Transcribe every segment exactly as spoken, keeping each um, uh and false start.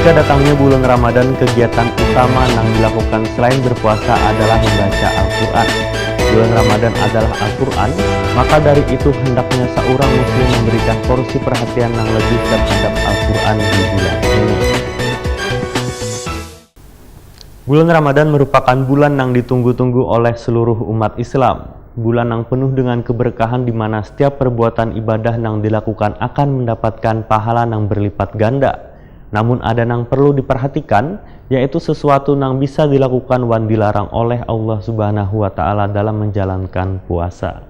Jika datangnya bulan Ramadan, kegiatan utama nang dilakukan selain berpuasa adalah membaca Al-Quran. Bulan Ramadan adalah Al-Quran, maka dari itu hendaknya seorang muslim memberikan porsi perhatian nang lebih terhadap Al-Quran di bulan ini. Bulan Ramadan merupakan bulan nang ditunggu-tunggu oleh seluruh umat Islam. Bulan nang penuh dengan keberkahan di mana setiap perbuatan ibadah nang dilakukan akan mendapatkan pahala nang berlipat ganda. Namun ada nang perlu diperhatikan, yaitu sesuatu nang bisa dilakukan wan dilarang oleh Allah Subhanahu wa Ta'ala dalam menjalankan puasa.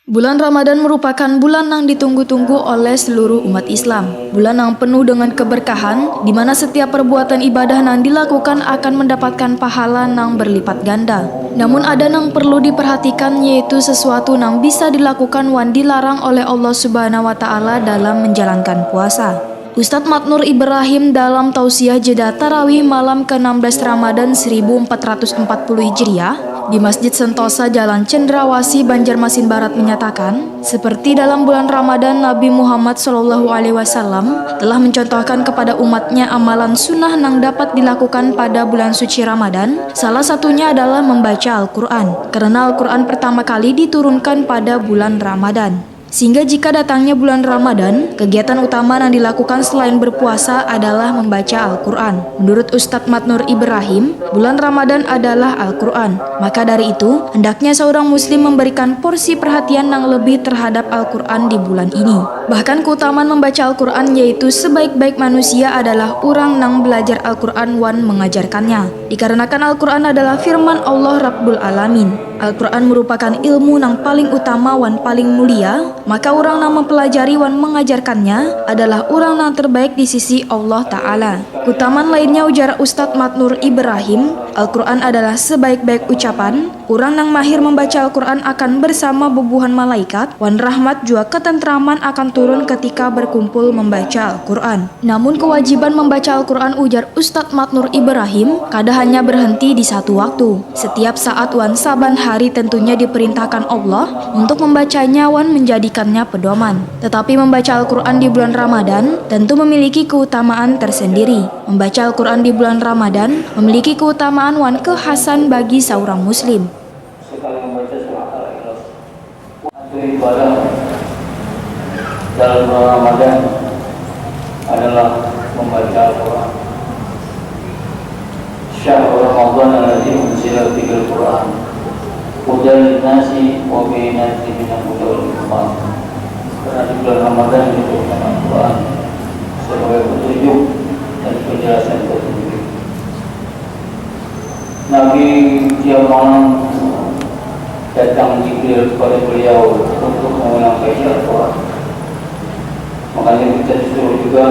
Bulan Ramadan merupakan bulan nang ditunggu-tunggu oleh seluruh umat Islam. Bulan nang penuh dengan keberkahan, di mana setiap perbuatan ibadah nang dilakukan akan mendapatkan pahala nang berlipat ganda. Namun ada nang perlu diperhatikan, yaitu sesuatu nang bisa dilakukan wan dilarang oleh Allah Subhanahu wa Ta'ala dalam menjalankan puasa. Ustadz Matnur Ibrahim dalam tausiah jeda tarawih malam ke enam belas Ramadan seribu empat ratus empat puluh Hijriah di Masjid Sentosa, Jalan Cendrawasih, Banjarmasin Barat menyatakan, seperti dalam bulan Ramadan, Nabi Muhammad Shallallahu Alaihi Wasallam telah mencontohkan kepada umatnya amalan sunnah nang dapat dilakukan pada bulan suci Ramadan, salah satunya adalah membaca Al-Quran. Karena Al-Quran pertama kali diturunkan pada bulan Ramadan. Sehingga jika datangnya bulan Ramadan, kegiatan utama yang dilakukan selain berpuasa adalah membaca Al-Quran. Menurut Ustadz Matnur Ibrahim, bulan Ramadan adalah Al-Quran. Maka dari itu, hendaknya seorang muslim memberikan porsi perhatian yang lebih terhadap Al-Quran di bulan ini. Bahkan keutamaan membaca Al-Quran yaitu sebaik-baik manusia adalah orang yang belajar Al-Quran wan mengajarkannya. Dikarenakan Al-Quran adalah firman Allah Rabbul Alamin. Al-Quran merupakan ilmu yang paling utama wan paling mulia, maka orang yang mempelajari wan mengajarkannya adalah orang yang terbaik di sisi Allah Ta'ala. Keutamaan lainnya, ujar Ustadz Matnur Ibrahim, Al-Quran adalah sebaik-baik ucapan. Orang yang mahir membaca Al-Quran akan bersama bubuhan malaikat, wan rahmat jua ketentraman akan turun ketika berkumpul membaca Al-Quran. Namun kewajiban membaca Al-Quran, ujar Ustadz Matnur Ibrahim, kada hanya berhenti di satu waktu. Setiap saat wan saban hari tentunya diperintahkan Allah untuk membacanya wan menjadikannya pedoman. Tetapi membaca Al-Quran di bulan Ramadan tentu memiliki keutamaan tersendiri. Membaca Al-Quran di bulan Ramadan memiliki keutamaan wan kekhasan bagi seorang muslim. Sekali membaca surah Al-Ikhlas. Itu ibadah dalam bulan Ramadan adalah membaca Al-Quran. Syahrul Ramadan alladzi unzila fihil Quran hudan linnasi wa bayyinatin minal huda wal furqan. Karena di bulan Ramadan diturunkan Al-Quran sebagai petunjuk dan penjelasan petunjuk. Nabi tiap malam datang Jibril kepada beliau untuk mengulang kaji Al-Quran. Makanya kita disuruh juga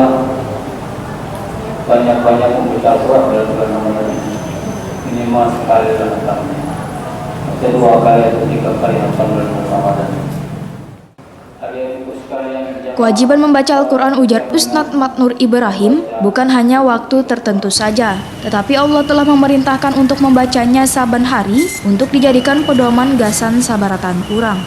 banyak-banyak membaca Al-Quran dalam bulan Ramadan ini. Minimal sekali dalam tahun. Kedua kali atau tiga kali hatam dalam bulan Ramadan. Kewajiban membaca Al-Quran, ujar Ustadz Matnur Ibrahim, bukan hanya waktu tertentu saja, tetapi Allah telah memerintahkan untuk membacanya saban hari untuk dijadikan pedoman gasan sabaratan urang.